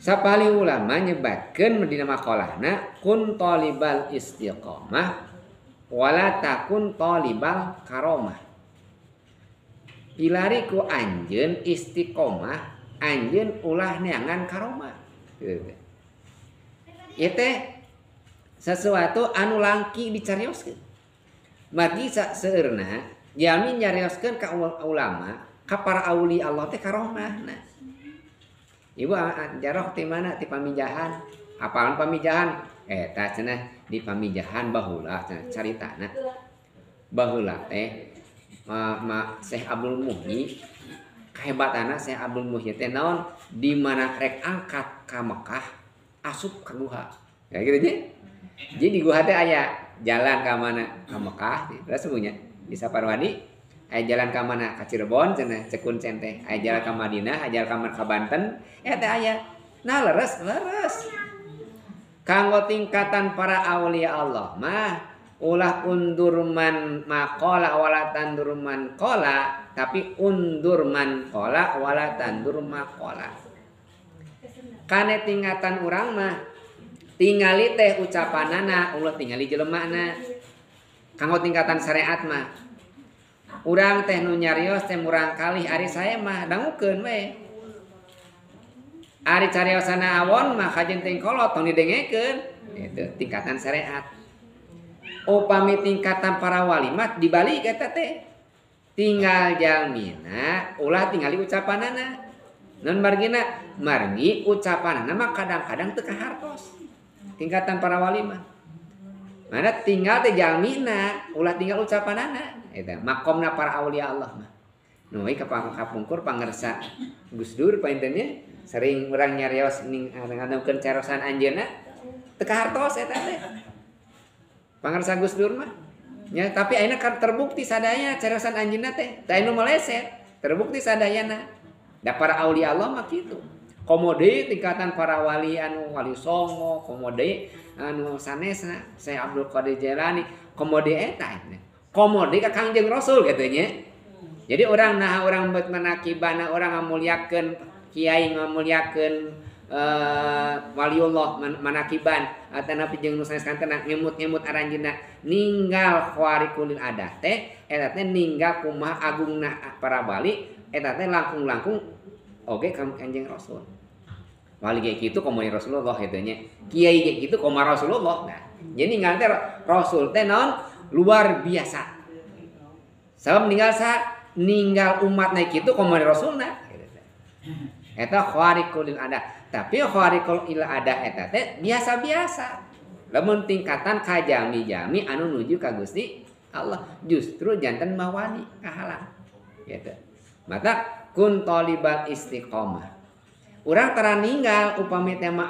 Sapali ulama nyebatkeun dina maqalahna kun talibal istiqamah wala takun talibal karomah. Pilari ku anjeun istiqomah, anjeun ulah neangan karomah. Gitu. Ieu teh sesuatu anu langki dicarioskeun. Margi seueurna jalmi nyarioskeun ka ulama, ka para aulia Allah teh karomahna. Ibu jaroh ti mana ti pamijahan? Apalan pamijahan? Eta cenah di pamijahan baheula cenah caritana. Baheula teh ma Syekh Abdul Muhyi kahebatanna Syekh Abdul Muhyi teh naon di mana rek angkat ka Mekah asup ka guha. Ya gitu nya. Jadi di guha teh aya jalan ka mana? Ka Mekah terus punya di Saparwadi aya jalan ka mana? Ka Cirebon cenah cekun teh. Aya jalan ka Madinah, aya jalan ka Banten, eta teh aya. Nah leres leres. Kanggo tingkatan para aulia Allah mah ulah undur man maqala wala tandur man qala, tapi undur man qala wala tandur maqala. Kane tingkatan urang mah tingali teh ucapanana ulah tingali jelemana. Kanggo tingkatan syariat mah urang teh nu nyarios teh murang kalih ari saya mah dangukeun we. Ari cariosana awon mah kajen teh kolot tong didengekeun. Itu tingkatan syariat. Upami tingkatan para wali mah dibalik eta teh. Tinggal jalmina ulah tingali ucapanana. Nun margina margi ucapanana mah kadang-kadang teu kahartos. Tingkatan para wali mah. Mana tinggal teh jalmina ulah tinggal ucapanana. Eta makomna para aulia Allah mah. Nu ieu kapungkur pangersa Gus Dur paintennya sering urang nyarios ning ngadangukeun carosan anjeunna teu kahartos eta teh. Pangersa Gus Dur mah. Nya tapi ayeuna kan terbukti sadaya carosan anjeunna teh teh anu meleset, terbukti sadayana. Da para aulia Allah mah kitu. Komo deui tingkatan para wali anu wali songo, komo deui anu sanesna Syekh Abdul Qadir Jailani, komo deui eta. Komo deui ka Kangjeng Rasul kitu nya. Jadi orang nah orang buat manakibana orang ngamuliakeun kiai ngamuliakeun waliullah manakiban atanapi jeung nu sanes kantena ngemut-ngemut aranjeunna ninggal khawariqul adah teh eta teh ninggal kumaha agungna para wali eta teh langkung-langkung oge ka Kanjeng Rasul. Wali ge kitu komo Rasulullah kitu nya. Kiai ge kitu komo Rasulullah. Nah, jadi ninggal teh Rasul teh naon luar biasa. Sabab ninggal sa ninggal umat naik kitu komo Rasulna. Eta khawariqul adah. Tapi khawariqul adah eta teh biasa-biasa. Lamun tingkatan ka jami-jami anu nuju ka Gusti Allah justru janten mawani kahalang. Gitu. Mata kun thalibal istiqomah. Urang tara ninggal upami tema